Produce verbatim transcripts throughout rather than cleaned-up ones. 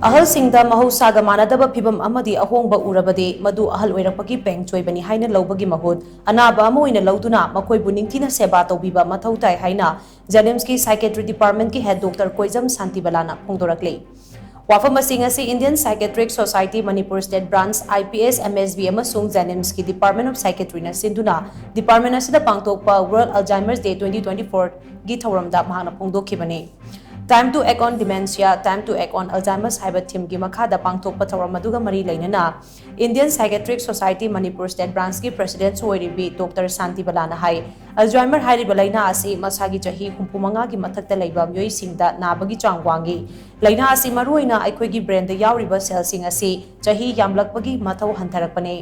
ꯑꯍꯜꯁꯤꯡꯗ ꯃꯍꯧꯁꯥꯒ ꯃꯥꯟꯅꯗꯕ ꯐꯤꯚꯝ ꯑꯃꯗꯤ ꯑꯍꯣꯡꯕ ꯎꯔꯕꯗꯤ ꯃꯗꯨ ꯑꯍꯜ ꯑꯣꯏꯔꯛꯄꯒꯤ ꯄꯦꯡ ꯆꯣꯏꯕꯅꯤ ꯍꯥꯏꯅ ꯂꯧꯕꯒꯤ ꯃꯍꯨꯠ, ꯑꯅꯥꯕ ꯑꯃ ꯑꯣꯏꯅ ꯂꯧꯗꯨꯅ ꯃꯈꯣꯏꯕꯨ ꯅꯤꯡꯊꯤꯅ ꯁꯦꯕꯥ ꯇꯧꯕꯤꯕ ꯃꯊꯧ ꯇꯥꯏ ꯍꯥꯏꯅ JNIMSꯀꯤ Psychiatry Departmentꯀꯤ Head Doctor ꯀꯣꯏꯖꯝ ꯁꯥꯟꯇꯤꯕꯂꯥꯅ ꯐꯣꯡꯗꯣꯔꯛꯂꯤ꯫ ꯋꯥꯐꯝ ꯑꯁꯤꯡ ꯑꯁꯤ Indian Psychiatric Society Manipur State Branch, IPSMSB ꯑꯃꯁꯨꯡ JNIMSꯀꯤ Department of Psychiatryꯅ ꯁꯤꯟꯗꯨꯅ department ꯑꯁꯤꯗ ꯄꯥꯡꯊꯣꯛꯄ World Alzheimer's Day twenty twenty-fourꯒꯤ ꯊꯧꯔꯝꯗ ꯃꯍꯥꯛꯅ ꯐꯣꯡꯗꯣꯛꯈꯤꯕꯅꯤ꯫ Time to Act on Dementia, Time to Act on Alzheimer's ꯍꯥꯏꯕ themeꯒꯤ ꯃꯈꯥꯗ ꯄꯥꯡꯊꯣꯛꯄ ꯊꯧꯔꯝ ꯑꯗꯨꯒ ꯃꯔꯤ ꯂꯩꯅꯅ Indian Psychiatric Society Manipur State Branchꯀꯤ Presidentꯁꯨ ꯑꯣꯏꯔꯤꯕꯤ Doctor ꯁꯥꯟꯇꯤꯕꯂꯥꯅ ꯍꯥꯏ, Alzheimer ꯍꯥꯏꯔꯤꯕ ꯂꯥꯏꯅꯥ ꯑꯁꯤ ꯃꯁꯥꯒꯤ ꯆꯍꯤ ꯍꯨꯝꯐꯨ ꯃꯉꯥꯒꯤ ꯃꯊꯛꯇ ꯂꯩꯕ ꯃꯤꯑꯣꯏꯁꯤꯡꯗ ꯅꯥꯕꯒꯤ ꯆꯥꯡ ꯋꯥꯡꯏ꯫ ꯂꯥꯏꯅꯥ ꯑꯁꯤ ꯃꯔꯨꯑꯣꯏꯅ ꯑꯩꯈꯣꯏꯒꯤ brainꯗ ꯌꯥꯎꯔꯤꯕ cellꯁꯤꯡ ꯑꯁꯤ ꯆꯍꯤ ꯌꯥꯝꯂꯛꯄꯒꯤ ꯃꯊꯧ ꯍꯟꯊꯔꯛꯄꯅꯤ꯫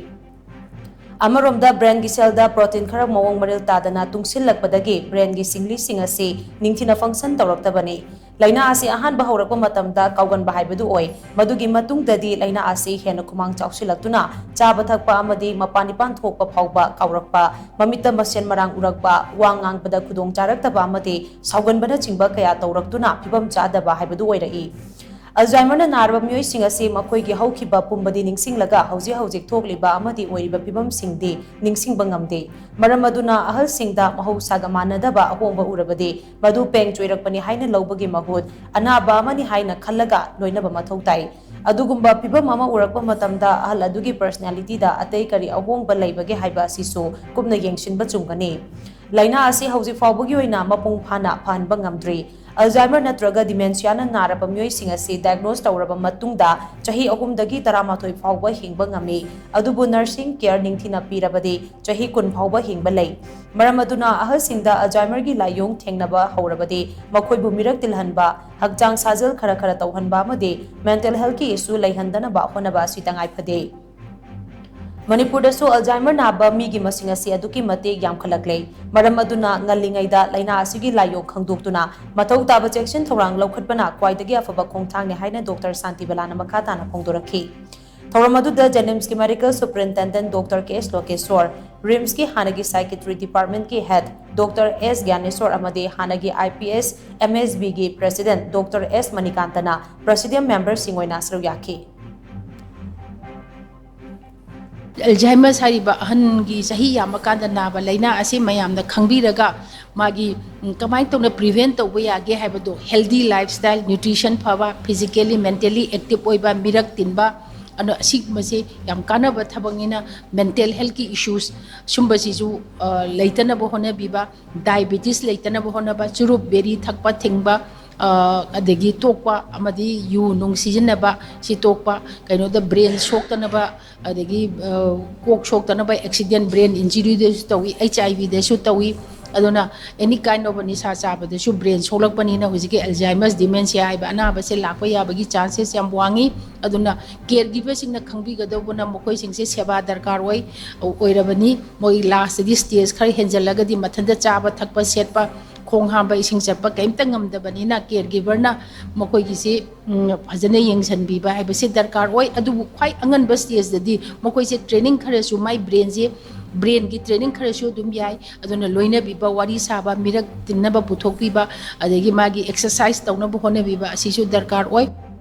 ꯑꯃꯔꯣꯝꯗ brainꯒꯤ cellꯗ protein ꯈꯔ ꯃꯑꯣꯡ ꯃꯔꯤꯜ ꯇꯥꯗꯅ ꯇꯨꯡꯁꯤꯜꯂꯛꯄꯗꯒꯤ brainꯒꯤ ꯁꯤꯡꯂꯤꯁꯤꯡ ꯑꯁꯤ ꯅꯤꯡꯊꯤꯅ function ꯇꯧꯔꯛꯇꯕꯅꯤ꯫ ꯂꯥꯏꯅꯥ ꯑꯁꯤ ꯑꯍꯥꯟꯕ ꯍꯧꯔꯛꯄ ꯃꯇꯝꯗ ꯀꯥꯎꯒꯟꯕ ꯍꯥꯏꯕꯗꯨ ꯑꯣꯏ꯫ ꯃꯗꯨꯒꯤ ꯃꯇꯨꯡꯗꯗꯤ ꯂꯥꯏꯅꯥ ꯑꯁꯤ ꯍꯦꯟꯅ ꯈꯨꯃꯥꯡ ꯆꯥꯎꯁꯤꯜꯂꯛꯇꯨꯅ ꯆꯥꯕ ꯊꯛꯄ ꯑꯃꯗꯤ ꯃꯄꯥꯟ ꯅꯤꯄꯥꯟ ꯊꯣꯛꯄ ꯐꯥꯎꯕ ꯀꯥꯎꯔꯛꯄ, ꯃꯃꯤꯠꯇ ꯃꯁꯦꯟ ꯃꯔꯥꯡ ꯎꯔꯛꯄ, ꯋꯥ ꯉꯥꯡꯕꯗ ꯈꯨꯗꯣꯡ ꯆꯥꯔꯛꯇꯕ ꯑꯃꯗꯤ ꯁꯥꯎꯒꯟꯕꯅꯆꯤꯡꯕ ꯀꯌꯥ ꯇꯧꯔꯛꯇꯨꯅ ꯐꯤꯚꯝ ꯆꯥꯗꯕ ꯍꯥꯏꯕꯗꯨ ꯑꯣꯏꯔꯛꯏ꯫ Alzheimerꯅ ꯅꯥꯔꯕ ꯃꯤꯑꯣꯏꯁꯤꯡ ꯑꯁꯤ ꯃꯈꯣꯏꯒꯤ ꯍꯧꯈꯤꯕ ꯄꯨꯝꯕꯗꯤ ꯅꯤꯡꯁꯤꯡꯂꯒ ꯍꯧꯖꯤꯛ ꯍꯧꯖꯤꯛ ꯊꯣꯛꯂꯤꯕ ꯑꯃꯗꯤ ꯑꯣꯏꯔꯤꯕ ꯐꯤꯚꯝꯁꯤꯡꯗꯤ ꯅꯤꯡꯁꯤꯡꯕ ꯉꯝꯗꯦ꯫ ꯃꯔꯝ ꯑꯗꯨꯅ ꯑꯍꯜꯁꯤꯡꯗ ꯃꯍꯧꯁꯥꯒ ꯃꯥꯟꯅꯗꯕ ꯑꯍꯣꯡꯕ ꯎꯔꯕꯗꯤ ꯃꯗꯨ ꯄꯦꯡ ꯆꯣꯏꯔꯛꯄꯅꯤ ꯍꯥꯏꯅ ꯂꯧꯕꯒꯤ ꯃꯍꯨꯠ ꯑꯅꯥꯕ ꯑꯃꯅꯤ ꯍꯥꯏꯅ ꯈꯜꯂꯒ ꯂꯣꯏꯅꯕ ꯃꯊꯧ ꯇꯥꯏ꯫ ꯑꯗꯨꯒꯨꯝꯕ ꯐꯤꯚꯝ ꯑꯃ ꯎꯔꯛꯄ ꯃꯇꯝꯗ ꯑꯍꯜ ꯑꯗꯨꯒꯤ personalityꯗ ꯑꯇꯩ ꯀꯔꯤ ꯑꯍꯣꯡꯕ ꯂꯩꯕꯒꯦ ꯍꯥꯏꯕ ꯑꯁꯤꯁꯨ ꯀꯨꯞꯅ ꯌꯦꯡꯁꯤꯟꯕ ꯆꯨꯝꯒꯅꯤ꯫ ꯂꯥꯏꯅꯥ ꯑꯁꯤ ꯍꯧꯖꯤꯛ ꯐꯥꯎꯕꯒꯤ ꯑꯣꯏꯅ ꯃꯄꯨꯡ ꯐꯥꯅ ꯐꯍꯟꯕ ꯉꯝꯗ꯭ꯔꯤ꯫ Alzheimer ꯅꯠꯇ꯭ꯔꯒ dementiaꯅ ꯅꯥꯔꯕ ꯃꯤꯑꯣꯏꯁꯤꯡ ꯑꯁꯤ diagnose ꯇꯧꯔꯕ ꯃꯇꯨꯡꯗ ꯆꯍꯤ ꯑꯍꯨꯝꯗꯒꯤ ꯇꯔꯥꯃꯥꯊꯣꯏ ꯐꯥꯎꯕ ꯍꯤꯡꯕ ꯉꯝꯃꯤ꯫ ꯑꯗꯨꯕꯨ nursing care ꯅꯤꯡꯊꯤꯅ ꯄꯤꯔꯕꯗꯤ ꯆꯍꯤ ꯀꯨꯟ ꯐꯥꯎꯕ ꯍꯤꯡꯕ ꯂꯩ꯫ ꯃꯔꯝ ꯑꯗꯨꯅ ꯑꯍꯜꯁꯤꯡꯗ Alzheimerꯒꯤ ꯂꯥꯏꯑꯣꯡ ꯊꯦꯡꯅꯕ ꯍꯧꯔꯕꯗꯤ ꯃꯈꯣꯏꯕꯨ ꯃꯤꯔꯛ ꯇꯤꯜꯍꯟꯕ, ꯍꯛꯆꯥꯡ ꯁꯥꯖꯦꯜ ꯈꯔ ꯈꯔ ꯇꯧꯍꯟꯕ ꯑꯃꯗꯤ mental healthꯀꯤ issue ꯂꯩꯍꯟꯗꯅꯕ ꯍꯣꯠꯅꯕ ꯑꯁꯤ ꯇꯉꯥꯏ ꯐꯗꯦ꯫ ꯃꯅꯤꯄꯨꯔꯗꯁꯨ Alzheimer ꯅꯥꯕ ꯃꯤꯒꯤ ꯃꯁꯤꯡ ꯑꯁꯤ ꯑꯗꯨꯛꯀꯤ ꯃꯇꯤꯛ ꯌꯥꯝꯈꯠꯂꯛꯂꯦ꯫ ꯃꯔꯝ ꯑꯗꯨꯅ ꯉꯜꯂꯤꯉꯩꯗ ꯂꯥꯏꯅꯥ ꯑꯁꯤꯒꯤ ꯂꯥꯏꯑꯣꯡ ꯈꯪꯗꯣꯛꯇꯨꯅ ꯃꯊꯧ ꯇꯥꯕ ꯆꯦꯛꯁꯤꯟ ꯊꯧꯔꯥꯡ ꯂꯧꯈꯠꯄꯅ ꯈ꯭ꯋꯥꯏꯗꯒꯤ ꯑꯐꯕ ꯈꯣꯡꯊꯥꯡꯅꯤ ꯍꯥꯏꯅ Doctor ꯁꯥꯟꯇꯤꯕꯂꯥꯅ ꯃꯈꯥ ꯇꯥꯅ ꯐꯣꯡꯗꯣꯔꯛꯈꯤ꯫ ꯊꯧꯔꯝ ꯑꯗꯨꯗ JNIMSꯀꯤ Medical Superintendent Doctor K S ꯂꯣꯀꯦꯁꯣꯔ, RIMSꯀꯤ ꯍꯥꯟꯅꯒꯤ Psychiatry Departmentꯀꯤ Head Doctor S ꯒ꯭ꯌꯥꯅꯦꯁꯣꯔ ꯑꯃꯗꯤ ꯍꯥꯟꯅꯒꯤ I P S M S Bꯒꯤ President Doctor S ꯃꯅꯤꯀꯥꯟꯇꯅ Presidium memberꯁꯤꯡ ꯑꯣꯏꯅ ꯁꯔꯨꯛ ꯌꯥꯈꯤ꯫ ꯑꯦꯜꯖꯥꯏꯃꯁ ꯍꯥꯏꯔꯤꯕ ꯑꯍꯟꯒꯤ ꯆꯍꯤ ꯌꯥꯝꯃꯀꯥꯟꯗ ꯅꯥꯕ ꯂꯥꯏꯅꯥ ꯑꯁꯤ ꯃꯌꯥꯝꯅ ꯈꯪꯕꯤꯔꯒ ꯃꯥꯒꯤ ꯎꯝ, ꯀꯃꯥꯏꯅ ꯇꯧꯅ ꯄ꯭ꯔꯤꯚꯦꯟ ꯇꯧꯕ ꯌꯥꯒꯦ ꯍꯥꯏꯕꯗꯣ, healthy lifestyle, nutrition ꯐꯕ, physically mentally active ꯑꯣꯏꯕ, ꯃꯤꯔꯛ ꯇꯤꯟꯕ, ꯑꯗꯣ ꯑꯁꯤꯒꯨꯝꯕꯁꯦ ꯌꯥꯝ ꯀꯥꯟꯅꯕ ꯊꯕꯛꯅꯤꯅ mental healthꯀꯤ issues ꯁꯨꯝꯕꯁꯤꯁꯨ ꯑ, ꯂꯩꯇꯅꯕ ꯍꯣꯠꯅꯕꯤꯕ, diabetes ꯂꯩꯇꯅꯕ ꯍꯣꯠꯅꯕ, ꯆꯨꯔꯨꯞ ꯕꯦꯔꯤ ꯊꯛꯄ ꯊꯤꯡꯕ, ꯑ, ꯑꯗꯒꯤ ꯇꯣꯛꯄ ꯑꯃꯗꯤ ꯌꯨ ꯅꯨꯡ ꯁꯤꯖꯤꯟꯅꯕ ꯁꯤ ꯇꯣꯛꯄ, ꯀꯩꯅꯣꯗ brain ꯁꯣꯛꯇꯅꯕ, ꯑꯗꯒꯤ ꯑ, ꯀꯣꯛ ꯁꯣꯛꯇꯅꯕ, accident, brain injuryꯗꯁꯨ ꯇꯧꯏ, H I Vꯗꯁꯨ ꯇꯧꯏ꯫ ꯑꯗꯨꯅ any kind of ꯅꯤꯁꯥ ꯆꯥꯕꯗꯁꯨ brain ꯁꯣꯛꯂꯛꯄꯅꯤꯅ ꯍꯧꯖꯤꯛꯀꯤ Alzheimer's dementia ꯍꯥꯏꯕ ꯑꯅꯥꯕꯁꯦ ꯂꯥꯛꯄ ꯌꯥꯕꯒꯤ chances ꯌꯥꯝ ꯋꯥꯡꯉꯤ꯫ ꯑꯗꯨꯅ care giverꯁꯤꯡꯅ ꯈꯪꯕꯤꯒꯗꯧꯕꯅ ꯃꯈꯣꯏꯁꯤꯡꯁꯦ ꯁꯦꯕꯥ ꯗꯔꯀꯥꯔ ꯑꯣꯏ, ꯑꯣꯏꯔꯕꯅꯤ꯫ ꯃꯣꯏ lastꯇꯗꯤ stage ꯈꯔ ꯍꯦꯟꯖꯜꯂꯒꯗꯤ ꯃꯊꯟꯇ ꯆꯥꯕ ꯊꯛꯄ ꯁꯦꯠꯄ, ꯈꯣꯡ ꯍꯥꯝꯕ ꯏꯁꯤꯡ ꯆꯠꯄ ꯀꯔꯤꯝꯇ ꯉꯝꯗꯕꯅꯤꯅ care giverꯅ ꯃꯈꯣꯏꯒꯤꯁꯤ ꯎꯝ, ꯐꯖꯅ ꯌꯦꯡꯁꯤꯟꯕꯤꯕ ꯍꯥꯏꯕꯁꯤ ꯗꯔꯀꯥꯔ ꯑꯣꯏ꯫ ꯑꯗꯨꯕꯨ ꯈ꯭ꯋꯥꯏ ꯑꯉꯟꯕ stageꯇꯗꯤ ꯃꯈꯣꯏꯁꯦ training ꯈꯔꯁꯨ, ꯃꯥꯏ brainꯁꯦ, brainꯒꯤ training ꯈꯔꯁꯨ ꯑꯗꯨꯝ ꯌꯥꯏ꯫ ꯑꯗꯨꯅ ꯂꯣꯏꯅꯕꯤꯕ, ꯋꯥꯔꯤ ꯁꯥꯕ, ꯃꯤꯔꯛ ꯇꯤꯟꯅꯕ ꯄꯨꯊꯣꯛꯄꯤꯕ, ꯑꯗꯒꯤ ꯃꯥꯒꯤ exercise ꯇꯧꯅꯕ ꯍꯣꯠꯅꯕꯤꯕ ꯑꯁꯤꯁꯨ ꯗꯔꯀꯥꯔ ꯑꯣꯏ꯫